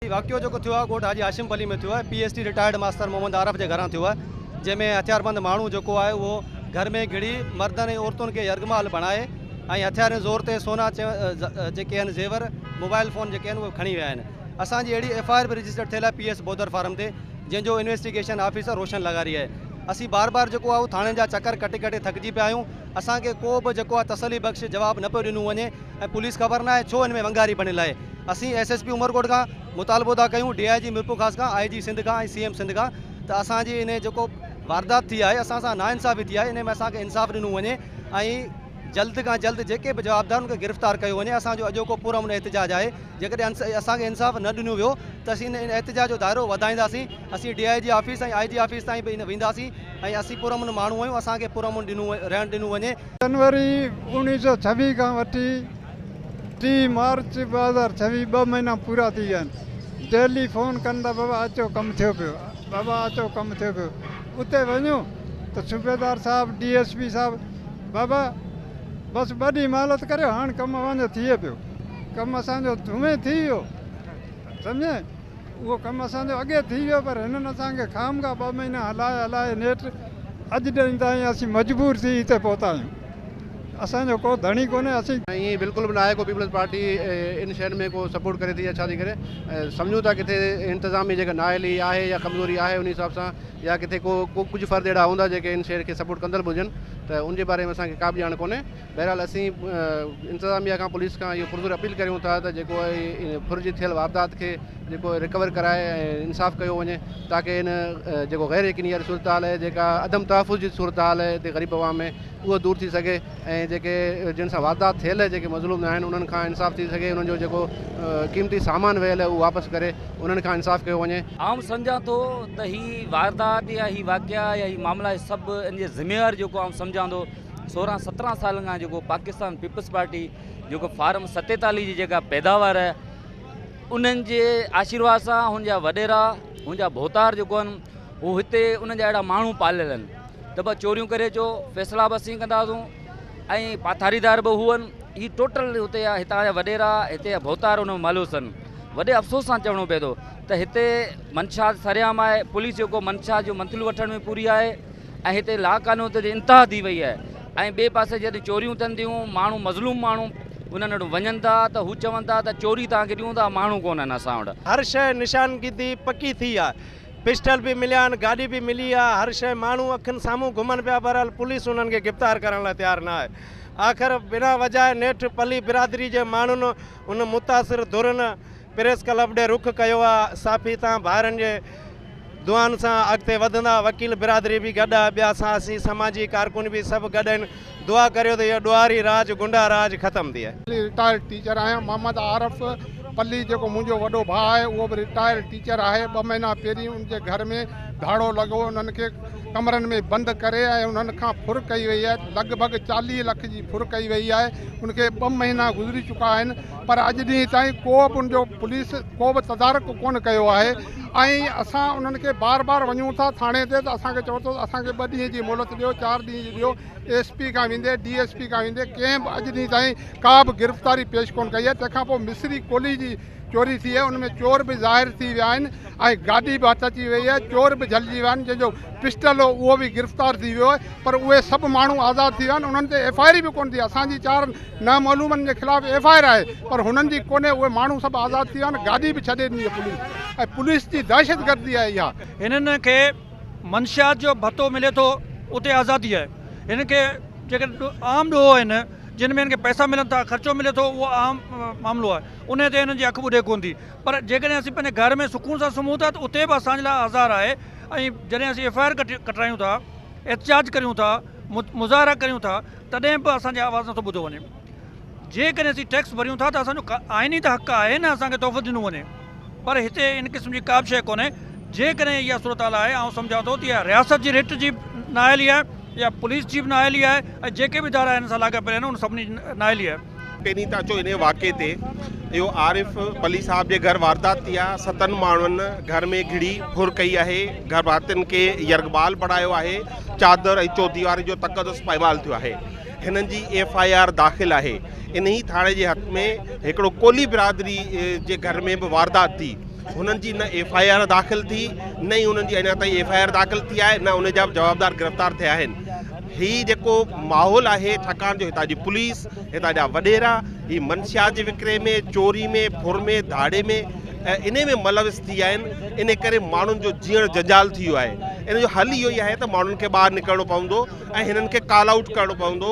هي واقعو جيڪو ٿيو آهي ڳوٺ حاجي هاشم پلي ۾ ٿيو آهي P S T retired master Muhammad Arif جي گهران ٿيو آهي جنهن ۾ هٿياربند ماڻهو جيڪو آهي اهو گهر ۾ گهڙي مردن ۽ عورتن کي يرغمال بڻائي ۽ هٿيارن زور تي سونا جيڪي آهن زيور موبائل فون جيڪي آهن اهي کڻي ويا آهن اسان جي اهڙي ايف I R به رجسٽر ٿيل آهي پي ايس بودر فارم تي جنهن جو انويسٽيگيشن آفيسر روشن لغاري آهي اسين بار بار جيڪو آهي اهو ٿاڻن جا چڪر ڪٽي ڪٽي ٿڪجي پيا آهيون اسان کي ڪو به جيڪو آهي تسلي بخش جواب نه پيو ڏنو وڃي ۽ پوليس خبر ناهي ڇو ان ۾ ونگاري بڻيل آهي اسين ايس ايس پي عمرڪوٽ کان مطالبو ٿا ڪيون ڊي I جي ميرپورخاص کان آء جي سنڌ کان ۽ سي ايم سنڌ کان ته اسان جي ان جيڪو واردات ٿي آهي اسان سان ناانصافي ٿي آهي ان ۾ اسان کي انصاف ڏنو وڃي ۽ جلد کان جلد جيڪي به جوابدار ان کي گرفتار ڪيو وڃي اسان جو اڄوڪو پرامن احتجاج آهي جيڪڏهن اسان کي انصاف نه ڏنو ويو ته اسين ان احتجاج جو دائرو وڌائينداسين اسين D I G office ۽ I G office تائين به وينداسين ۽ اسين پرامن ماڻهو آهيون اسان کي پرامن ڏنو رهڻ ڏنو وڃي. جنوري 1926 کان وٺي 30 مارچ 2026 ٻه مهينا پورا ٿي ويا آهن ڊيلي فون ڪن ٿا بابا اچو ڪم ٿيو پيو بابا اچو ڪم ٿيو پيو اتي وڃو ته صوبيدار صاحب ڊي ايس پي صاحب بابا بس ٻه ڏينهن مهلت ڪريو هاڻ ڪم اوهان جو ٿئي پيو ڪم اسان جو هونئن ٿي ويو سمجهين اهو ڪم اسان جو اڳي ٿي ويو پر هنن اسان کي خامخواه ٻه مهينا هلائي هلائي نيٺ اڄ ڏينهن تائين اسين مجبور ٿي هتي پهتا آهيون. اسان جو ڪو ڌڻي ڪونهي اسين. ائين بلڪل به ناهي ڪو پيپلز پارٽي ان شين ۾ ڪو سپورٽ ڪري ٿي يا ڇا ٿي ڪري سمجهون ٿا ڪٿي انتظامي جيڪا نااهلي آهي يا ڪمزوري آهي ان حساب سان يا ڪٿي ڪو ڪجهه فرد اهڙا هوندا جيڪي ان شين کي سپورٽ ڪندڙ به هجن ته ان جي باري ۾ اسان کي ڪا به ڄاڻ ڪونهي بهرحال اسين انتظاميا کان پوليس کان اهو پرزور اپيل ڪريون ٿا ته جيڪو آهي ڦر جي ٿيل واردات کي جيڪو رڪور ڪرائي ۽ انصاف ڪيو وڃي تاڪه ان جيڪو غير يقيني واري صورتحال آهي جيڪا عدم تحفظ جي صورتحال آهي هتي غريب عوام ۾ اهو دور ٿي سگهي ۽ جيڪي جن سان واردات ٿيل جيڪي مظلوم آهن انهن کان انصاف ٿي سگهي انهن جو جيڪو قيمتي سامان ويل آهي اهو واپس ڪري انهن کان انصاف ڪيو وڃي. آئون سمجهان ٿو ته هي واردات يا هي واقعا يا هي معاملا سڀ ان جي ذميوار جيڪو آئون سمجهان ٿو 16 17 سالن کان جيڪو پاڪستان پيپلز پارٽي جيڪو فارم 47 جي جيڪا پيداوار آهي انهن جي آشيرواد سان هن جا وڏيرا هن جا ڀوتار جيڪو آهن هو هتي انهن جا اهڙا ماڻهو پاليل آهن ته بس چوريون ڪري اچو فيصلا به اسين ڪنداسون ۽ پاٿاريدار به هو آهن هي ٽوٽل هتي جا هتان جا وڏيرا هتي جا ڀوتار ان ۾ ملوث آهن وڏي افسوس سان چوڻو پئي ٿو ته هتي منشات سرعام آهي پوليس جيڪو منشات جو منٿلو وٺڻ ۾ پوري آهي ۽ هتي لاقانونيت جي انتها ٿي وئي آهي ۽ ٻئي پاسي جڏهن چوريون ٿين ٿيون ماڻهو مظلوم ماڻهو انهن وٽ وڃن ٿا ته هو چون ٿا ته چوري توهان کي ڏيون ٿا ماڻهو ڪونهن اسان وٽ. هر شيء نشانگي ٿي پڪي ٿي آ پسٽل به مليا آهن گاڏي به ملي آ هر شيء ماڻهو اکين سامهون گهمن پيا بهرحال پوليس انهن کي گرفتار ڪرڻ لاء تيار نه آهي آخر بنا وجهه نيٺ پلي برادري جي ماڻهن ان متاثر ڌرين پريس ڪلب ڏي رخ ڪيو آ صافي تان ڀائرن جي دعائن سان اڳتي وڌندا وڪيل برادري به گڏ آ ٻيا سياسي سماجي ڪارڪن به سڀ گڏ آهن دعا ڪريو ته اهو ڏوهاري راڄ گنڊا راڄ ختم ٿئي. رٽائرڊ ٽيچر آهيان محمد عارف پلي جيڪو منهنجو وڏو ڀاء آهي اهو به رٽائرڊ ٽيچر آهي ٻه مهينا پهرين ان جي گهر ۾ ڌاڙو لڳو انهن کي ڪمرن ۾ بند ڪري ۽ انهن کان ڦر ڪئي وئي آهي لڳ ڀڳ 40 لک جي ڦر ڪئي وئي آهي ان کي ٻه مهينا گذري چڪا آهن پر اڄ ڏينهن تائين ڪو به ان جو پوليس ڪو به تدارڪ ڪونه ڪيو آهي ۽ اسان انهن کي بار بار وڃون ٿا ٿاڻي تي ته اسان کي چون ٿو ته اسان کي ٻه ڏينهن جي مهلت ڏيو چار ڏينهن جي ڏيو ايس پي کان ويندي ڊي ايس پي کان ويندي ڪنهن به اڄ ڏينهن تائين ڪا به گرفتاري پيش ڪونه ڪئي آهي تنهن کان پوء مصري ڪولهي جي چوري ٿي آهي ان ۾ چور به ظاهر ٿي ويا آهن ۽ گاڏي به هٿ اچي وئي آهي چور به جهلجي ويا آهن جنهن جو پسٽل هو اهو به گرفتار ٿي ويو آهي پر اهي سڀ ماڻهو آزاد ٿي ويا آهن انهن تي ايف I R به ڪونه ٿي اسان جي چار نامعلومن جي خلاف ايف I R آهي پر هنن جي ڪونهي اهي ماڻهو سڀ آزاد ٿي ويا آهن گاڏي به ڇڏي ڏني آهي پوليس ۽ پوليس جي دهشتگردي آهي اها. هنن کي منشيات جو ڀتو ملي ٿو اتي آزادي آهي هنن کي جيڪي عام ڏوهه آهن جن ۾ هن کي پئسا ملن ٿا خرچو ملي ٿو اهو عام معاملو آهي انهي تي هنن جي اک ٻڏي ڪونه ٿي پر جيڪڏهن اسين پنهنجي گهر ۾ سڪون سان سمهون ٿا ته اتي به اسان جي لاء آزار آهي ۽ جڏهن اسين ايف I R ڪٽرايون ٿا احتجاج ڪريون ٿا مظاهرا ڪريون ٿا تڏهن به اسان جي آواز نٿو ٻڌو وڃي جيڪڏهن اسين ٽيڪس ڀريون ٿا ته اسان جو آئيني ته حق آهي نه اسان کي تحفظ ڏنو وڃي پر هتي ان قسم جي ڪا به شيء ڪونهي جيڪڏهن اها صورتحال آهي آئون سمجهان ٿو ته اها رياست جي رٽ جي نااهلي آهي يا پوليس جي به نااهلي آهي ۽ جيڪي به ادارا هن سان لاڳاپيل آهن ان سڀني جي نااهلي آهي. پهرين ته اچو انهي واقعي تي اهو عارف پلي صاحب جي گهر واردات ٿي آهي ستن ماڻهن گهر ۾ گهڙي ڦر ڪئي آهي گهر ڀاتين کي يرغمال بڻايو آهي چادر ۽ چوديواري جو تقدس پائمال ٿيو آهي هنن جي ايف I R داخل آهي انهي ٿاڻي جي حد ۾ هڪڙو ڪولهي برادري جي گهر ۾ به واردات ٿي هنن جي نه ايف I R داخل ٿي نه ئي انهن جي اڃا تائين ايف I R داخل ٿي آهي نه ان جا جوابدار گرفتار ٿيا آهن. هي جيڪو ماحول آهي ڇاڪاڻ جو هتان جي پوليس هتان جا وڏيرا هي منشيات جي وڪري ۾ چوري ۾ ڦر ۾ ڌاڙي ۾ انهي ۾ ملوث ٿي ويا آهن انهي ڪري ماڻهن جو جيئڻ جنجال ٿي ويو آهي ان جو حل اهو ئي آهي ته ماڻهن کي ٻاهر نڪرڻو پوندو ۽ هنن کي ڪال آئوٽ ڪرڻو پوندو.